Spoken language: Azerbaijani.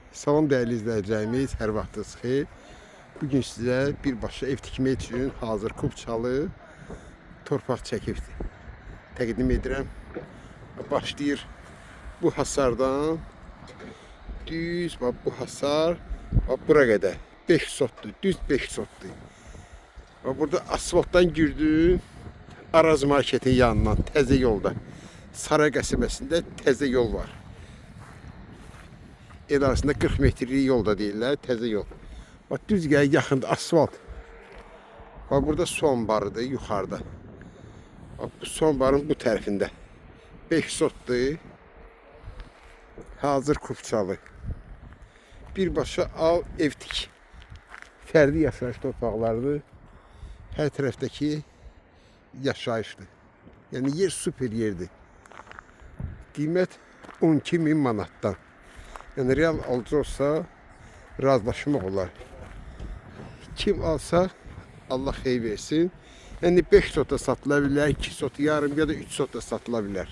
Salam dəyərli izləyicilərimiz, hər vaxtınız xeyir. Bu gün sizə birbaşa ev tikmək üçün hazır kupçalı torpaq çəkibdir. Təqdim edirəm. Başlayır bu hasardan düz bax bu hasar bax bura qədər 5 sotdur, düz 5 sotdur. Bax burada asfaltdan girdim. Araz marketin yanından təzə yolda. Saray qəsəbəsində təzə yol var. El arasında 40 metrlik yol da deyirlər, təzə yol. Bax düz gəl yaxında asfalt. Bax burada su anbarıdır yuxarıda. Bax bu su anbarın bu tərəfində. 5 sotdur. Hazır kupçalı. Birbaşa al ev tik. Fərdi yaşayış torpaqlarıdır. Hər tərəfdəki yaşayışdır. Yəni yer super yerdir. Qiymət 12 min manatdan. Yəni real alıcı olsa razılaşmaq olar. Kim alsa Allah xeyir versin. Yəni 5 sot da satıla bilər, 2 sot yarım ya da 3 sot da satıla bilər.